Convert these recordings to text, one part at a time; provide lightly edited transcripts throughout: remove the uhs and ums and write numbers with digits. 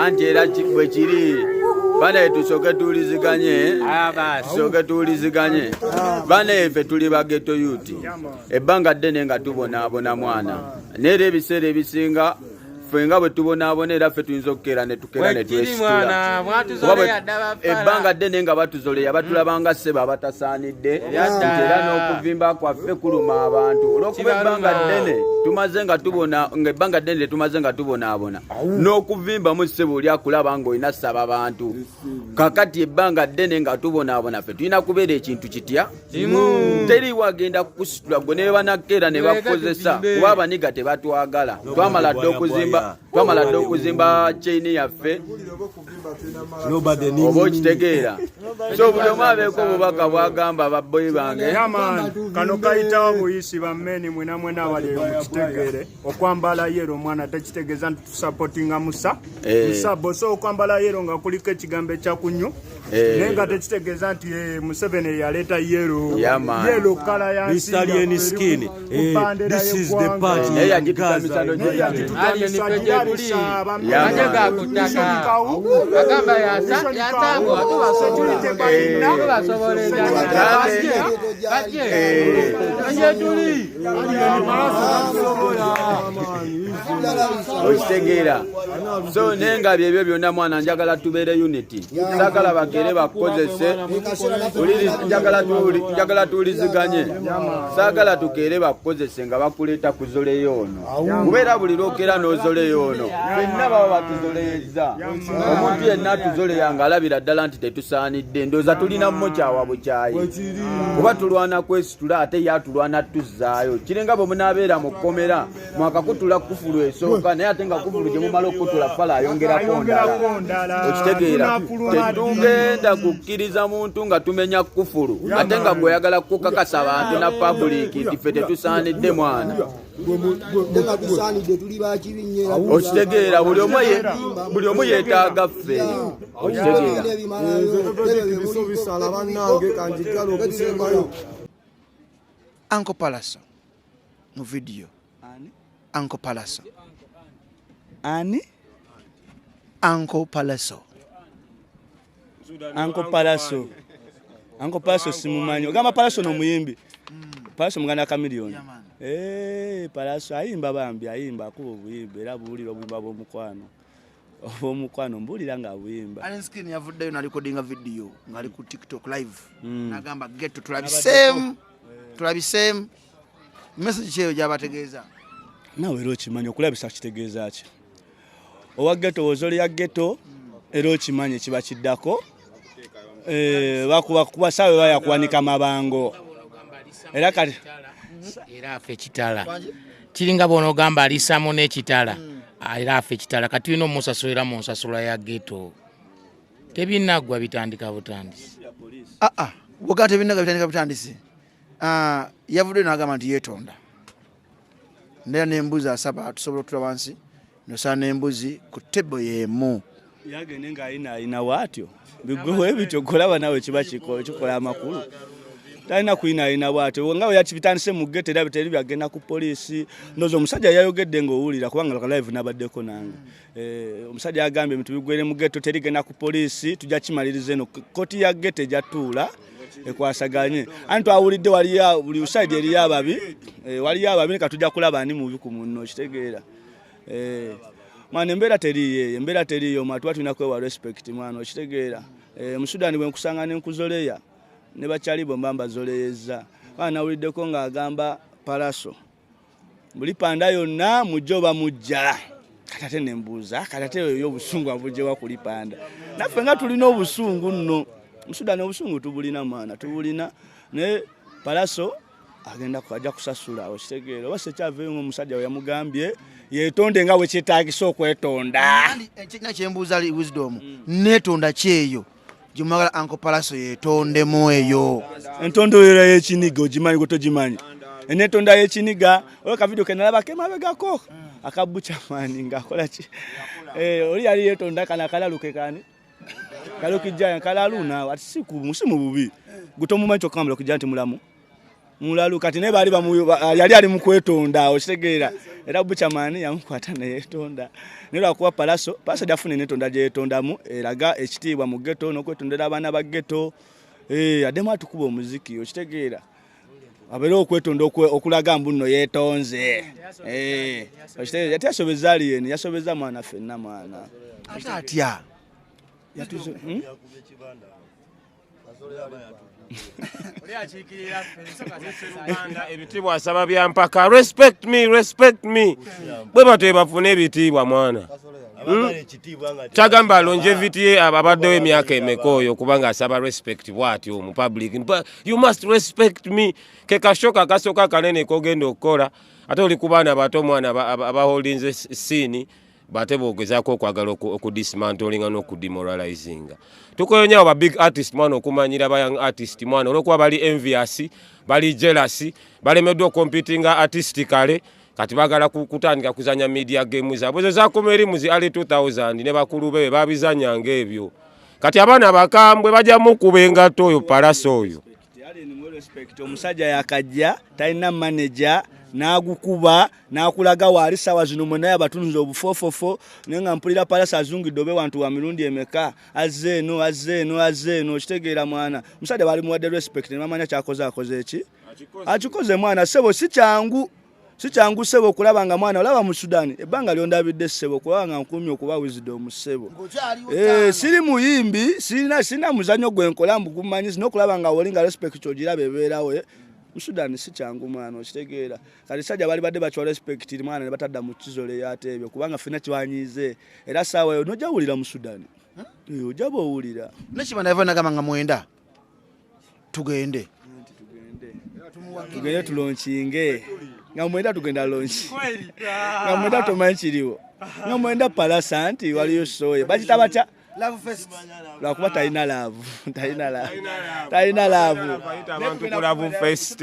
Anti era bwe kiri banaye, tusooke tuwuliziganye, tusooke tuwuliziganye banaye. Ffe tuli ba ghetto youth, ebbanga ddene nga tubonaabona mwana, naye era ebiseera ebisinga ffe nga bwe tubonaabona, era ffe tuyinza okukeera ne tukeera ne Bwekiri twesitula. mwana, Kuba mwatuzoleya ddala fala. Ebbanga ddene nga batuzoleya, batulabanga ssebo abatasaanidde, nti era n'okuvimba kwaffe kuluma abantu olw'okuba ebbanga Kibaluma. ddene tumaze nga tubona, nga ebbanga ddene tumaze nga tubonaabona, n'okuvimbamu ssebo oli akulaba ng'olina ssaba bantu. Kakati ebbanga ddene nga tubonaabona, ffe tulina kubeera ekintu kitya? Teriiwo agenda kukusitula gwe ne banakkeera ne bakukozesa, tuvimbe. Kuba abaniga tebatwagala. Twamala dda okuzimba, twamala dda okuzimba chain yaffe, oba okitegeera? So buli omu abeeko obubaka bwagamba baboyi bange. Yeah man, kano kayitawo buyisi. Bammeni mwena mwena abali eyo mukitegeere, okwambala yellow omwana tekitegeeza nti tusupportinga musa. Musa boso okwambala yellow nga kuliko ekigambo ekyakunyu, naye nga tekitegeeza nti Museveni yaleeta yellow. Yeah, man. Yellow colour ya nsi. Alien Skin. This is the party. Naye yagitutamisa Alien ffe gye tuli. Yeah, Ate man. gakutaka agamba yasangwa tubasobola endala bajje gye tuli. Okitegeera? So naye nga byebyo byonna mwana, njagala tubeere unity, sagala bagere bakukozese. Njagala tuwuliziganye, saagala tukeere bakukozese nga bakuleeta kuzoleyo ono, kubeera buli lwokera n'ozoleyo ono, fenna baba batuzoleyezza. Omuntu yenna atuzoleya ng'alabira ddala nti tetusaanidde, ndowooza tulina mukyawa bukyayi, kuba tulwana kwesitula ate ye atulwana tuzzaayo. Kiringa bwe munaabeera mu kkomera, mwakakutula kufulu esooka, naye ate nga kufulu gye mumala okukutula fala ayongerako ndala. Ayongerako ndala. Okitegeera? Tunafuluma ddi? Tetugenda kukkiriza muntu nga tumenya kufulu, ate nga gweoyagala kukakasa bantu na public nti ffe tetusaanidde mwana. Nga tusaanidde, tuli bakibi nnyo era. Okitegeera? Buli omu yeetaaga ffe, okitegeera? Bisala bannange, kanjigala okusembayo. Uncle Palaso mu video. Uncle Palaso. Ani? Uncle Palaso. Uncle Palaso. Uncle Palaso simumanyi. Ogamba Palaso n'omuyimbi? Palaso muganda Chameleone? Yeah, man. Eh, Palaso ayimba bambi, ayimba, akuba obuyimba era buwulira obuyimba bw'omukwano. Obw'omukwano mbuulira ng'abuyimba. Alien Skin yavuddeyo nalikodinga video ng'ali ku TikTok live, nagamba ghetto tulabiseemu, tulabiseemu. Message kyeyo gyabategeeza. Naawe era okimanyi okulabisa kitegeeza ki? Owa ghetto wozoli ya ghetto era okimanyi kiba kiddako. Eh, bakuba kuba saawe bayakuwanika mabango. Era kati Era afa ekitala, kiringa bw'onoogamba alisaamu n'ekitala, era afa ekitala. Kati tulina omusasulira mu nsasula ya ghetto. Tebinaggwa, bitandika butandisi. Aa, bwogaa tebinaga, bitandika butandisi. Ah, yavuddeyo nagamba nti yeetonda ndera n'embuzi asaba tusobola okutula wansi nosala n'embuzi ku table y'emu. Yagende ng'alina alina waatyo bigwewo bityo, golaba nawe kiba kikola amakulu. Talina kuyina alina bwatyo nga bwe yakibitandise mu ghetto, era biteri byagenda ku poliisi. Ndowooza omusajja yayogedde ng'owulira, kubanga live nabaddeko nange. Eh, omusajja yagambye ebintu bigwere mu ghetto, terigenda ku poliisi, tujja kimaliriza eno kooti ya ghetto ejatuula ekwasaganye. Anti twawulidde waliyo buli side eriyo ababi, eh, waliyo ababi, ka tujja kulaba ani mubi ku munno, okitegeera? Eh, mwana, embeera teriiyo eyo, embeera teriiyo mwana, tuba tulina kwewa respect mwana, okitegeera? Eh, mu Sudan bwe nkusanga ne nkuzoleya ne bakyali bo mba mbazoleyezza. Mwana, nawuliddeko ng'agamba Palaso buli panda yonna mujja oba mujja. Kati ate nembuuza, kati ate oyo obusungu abujjewa kuli panda? Naffe nga tulina obusungu nno mu Sudan, obusungu tubulina mwana, tubulina, naye Palaso agenda ajja kusasula, okitegeera? Oba sekyaveeyo ngaomusajja we yamugambye yeetonde nga bwe kyetaagisa okwetonda. Ekina kyembuuza ali Wisdom, neetonda kyeyo gyemwagala Uncle Palaso yeetondemu eyo? Entondolera y'ekiniga ogimanyi gwe togimanyi? Enetonda y'ekiniga oyo kavidiyo kenalaba kemabegako akabucamani ngaakola ki? Eh, oli yali yeetonda kana akalaluke kani kalukijja kalalu naawe ati si mu bubi gwe tomumanyi, kyokka mukijja nti mulamu. Mulalu kati naye baali yali ali mu kwetonda okitegeera era Buchaman yamukwata neyetonda naye lwakuba Palaso Palaso jafuna enetonda gyeyetondamu eraga ekitiibwa mu ghetto n'okwetondera abaana ba ghetto eh, addemu atukuba omuziki okitegeera abeere okwetonda okulaga mbu nno yeetonze eh, okitegeera yasobeza alien yasobeza mwana fenna mwana ate atya yatuzo? Ebitiibwa asaba bya mpaka respect me respect me bwe batyo bafune ebitiibwa mwana. Kyagamba longevity ye abaddewo emyaka emeka oyo kubanga asaba respect bw'atyo mu public. You must respect me ke kashoka akasooka kanene kogenda okukola ate oli ku baana bato omwana abaholdinze scene bate bogezaako okwagala okudismantlinga n'okudemoralizinga. Tukoyonyawo ba big artist mwana okumanyira ba young artist mwana olwokuba bali envious, bali jealous, balemeddwa okompitinga artistically. Kati bagala kutandika kuzanya media game zaabwe ezo zakoma eri mu zi early 2000 ne bakulu be babizanyanga ebyo. Kati abaana bakambwe bajja mukuba engatto oyo Palaso oyo. Respect omusajja yakajja talina manager n'agukuba n'akulaga waali sawa zino mwe naye abatunze obufofofo naye nga mpulira Palaso azungidde obe wantu wa mirundi emeka azze eno azze eno azze eno okitegeera mwana omusajja baali muwadde respect ne bamanya kyakoze akoze eki akikoze mwana ssebo si kyangu si kyangu ssebo okulaba nga mwana olaba mu Sudan ebbanga lyondabidde ssebo okulaba nga nkuumye okuba wisdom ssebo. Siri muyimbi sirina muzannyo gwe nkola mbu gumanyi sina okulaba nga woli nga respect ogiraba ebeerawo mu Sudan si kyangu mwana okitegeera kati sajja bali badde bakiwa respect mwana ne batadda mu kizole ate ebyo kubanga ffenna kibanyiize era ssaawa eyo nojja wulira mu Sudan ojja bw'owulira Nekibanda yava nagamba nga mwenda tugende tugende tulonkinge nga mwenda tugenda lonki nga mwenda tomanyi kiriwo nga mwenda Palasa nti waliyo soye bakita batya lwakuba talina laavu talina laavu abantu ku Love Fest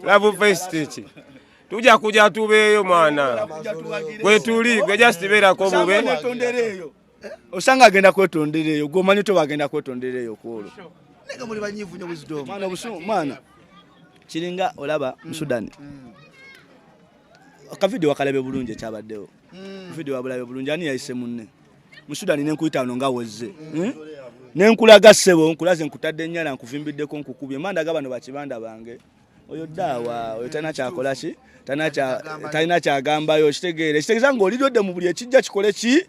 Love Fest ki tujja kujja tubeeyo mwana gwe tuli gwe just beerako bube osanga agenda kwetondera eyo gwomanyi to bagenda kwetondera eyo kwolwo nega muli banyivu nnyo wisdom mwana obusungu mwana kiringa olaba mu Sudan akavidiyo wakalabe bulungi ekyabaddewo vidiyo wabulabe bulungi ani yayise munne mu Sudan nenkuyita wano nga wozze nenkulaga ssebo nkulaze nkutadde ennyala nkuvimbiddeko nkukubye mandaga bano bakibanda bange oyo ddaawa oyo talina kyakola ki talina kyagambayo okitegeera ekitegeeza ng'oliryodde mu buli ekijja kikole ki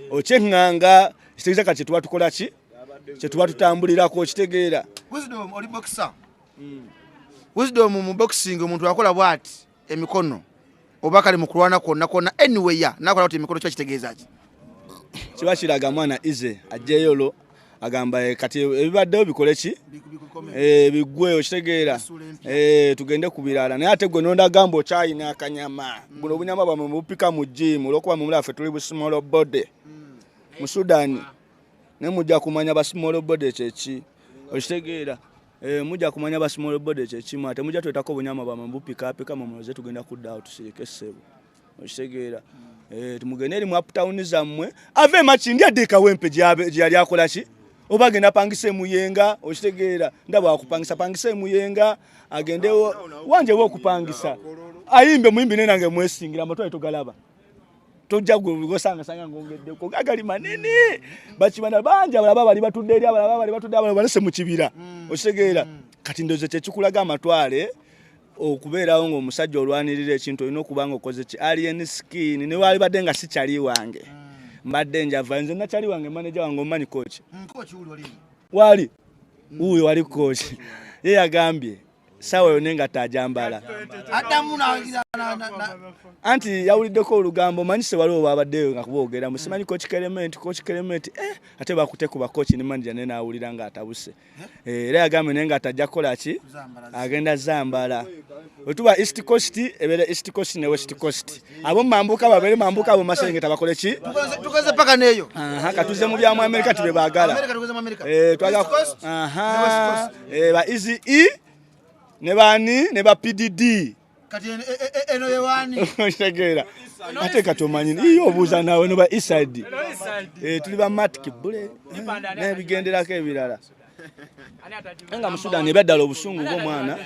okyeŋŋanga ekitegeeza kati kyetuba tukola ki kyetuba tutambulirako okitegeera. Wisdom oli boxer. Wisdom mu boxing omuntu akola bw'ati emikono oba kale mu kulwana kwonna kwonna anyway nakola bwati emikono kiba kitegeeza ki? Kiba kiraga mwana ize ajjeyo olwo agamba kati ebibaddewo bikole ki biggweyo okitegeera tugende ku birala naye ate gwe nondagamba okyayina akanyama buno obunyama bwamwe mubupika mu gym olwokuba mwe ffe tuli bu small body mu Sudan naye mujja kumanya ba small body kyeki okitegeera mujja kumanya ba small body kyeki ate mujja twetako obunyama bwamwe mubupikaapika mwe muloze tugenda kudda awo tusirike ssebo okitegeera tumugende eri mu uptown zammwe ave Makindye adde Kawempe gye yali akola ki oba agenda apangisa emuyenga okitegeera ndaba akupangisa pangisa emuyenga agendewo wanje we okupangisa ayimbe muyimbi naye nange mwesingira amatwale togalaba tojja gwe ngongeddeko gagali manene bakibanda bangi abalaba bali batudde eri abalaba bali batudde abalaba balese mu kibira okitegeera kati ndowooza kyekikulaga amatwale okubeerawo ng'omusajja olwanirira ekintu olina okuba nga okoze ki alien skin ne wali badde nga si kyali wange mbadde njava nze nakyali wange manager wange omumanyi coach wali wuuyo wali coach ye yagambye sawa yonna nga tajambala anti yawuliddeko olugambo manyi se waliwo babaddeyo nga kuboogera musimanyi coach Clement ate bakute ku bakochi ne manager naye n'awulira ng'atabuse era yagambye naye ng'atajja kukola ki agenda zambala bwe tuba East Coast ebeera East Coast ne West Coast abo mambuka babeere mambuka abo maserengeta bakole ki tukoze paka neeyo katuze mu byamu Amerika tibe baagala ba Easy E ne bani ne ba PDD kati eno yewani okitegeera ate kati omanyi iyo obuuza naawe no ba Eastside tuli ba Matic Bule n'ebigenderako ebirala nga mu Sudan ebyaddala obusungu bw'omwana.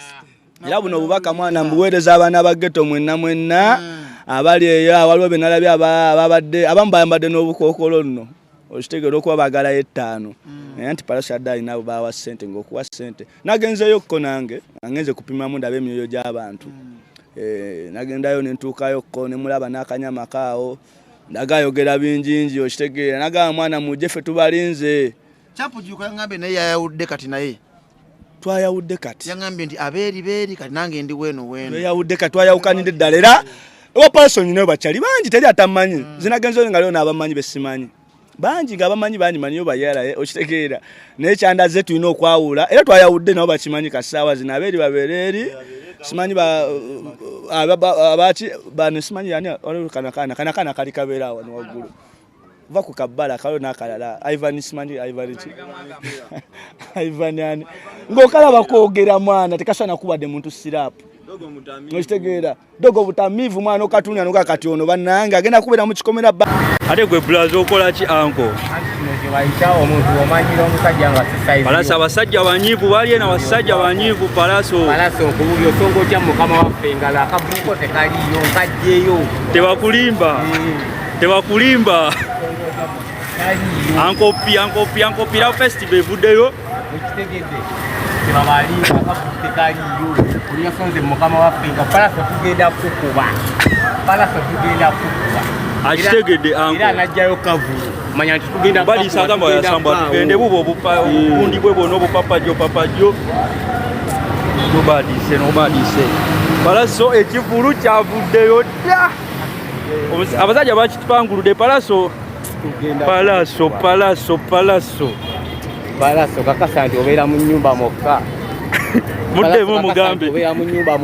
Era buno obubaka mwana mbuweereza abaana ba ghetto mwenna mwenna abali eyo. Waliwo be nalabye ababadde abamu bayambadde n'obukookolo nno, okitegeera, okuba baagalayo 5, naye nti Pallaso yadde alina abo bawa ssente ng'okuwa ssente. Nagenzeyo kko nange angenze kupimamu ndabe emyoyo gy'abantu. Nagendayo nentuukayo kko nemulaba n'akanyama kaawo, ndagayogera bingingi, okitegeera, nagamba mwana mujje ffe tubalinze. Kyapujuka yangambye naye yayawudde kati naye. Twayawudde kati. Yangambye nti abeeri beeri kati nange ndi weeno weeno. Tweyawudde kati, twayawukanidde ddala. Era ewa Pallaso nyinayo bakyali bangi, teri atamanyi. Zinagenzeyo nga leo n'abamanyi besimanyi bangi, nga abamanyi bangi manyiyo bayalaye, okitegeera, naye kyandaze tulina okwawula era twayawudde nabo bakimanyi. Kasaawa zino abeeri babeera eri, simanyi abaki bano, simanyi yani waliwo kana kana kana kali kabeera wano waggulu va ku kabbala kaliwo n'akalala Ivan, simanyi Ivan ki, Ivan ani, ng'okalaba kwogera mwana tekasaana kubadde muntu siraapu, okitegeera, dogo butamiivu mwana okatunya noga kati ono bannange agenda kubeera mu kikomera. Ate gwe bulaza okola ki, uncle? Kyebayita omuntu omanyira omusajja nga si size. Pallaso abasajja banyiivu bali eno, abasajja banyiivu, Pallaso. Pallaso okububi osonga otya mukama waffe engalo akabuuko tekaliyo nkajjeyo. Tebakulimba, tebakulimba. Uncle P, Uncle P, Uncle P, Love Festival evuddeyo. Ekitegedde tebabalimba, akabuuko tekaliyo oli yasonze mukama waffe nga Pallaso tugenda kukuba, Pallaso tugenda kukuba. Akitegedde, Era uncle. najjayo kavulu manya nti tugenda Baliisa agamba tugenda yasamba kubbaawo. tugende bubo obugundi bwe bwona obupapajjo papajjo nobadise nobadise. Pallaso ekivulu kyavuddeyo dda. Abasajja bakitupanguludde, Pallaso. Tugenda Pallaso, Pallaso, Pallaso. Pallaso kakasa nti obeera mu nnyumba mwokka. Muddemu Pallaso kakasa mugambe. nti obeera mu nnyumba.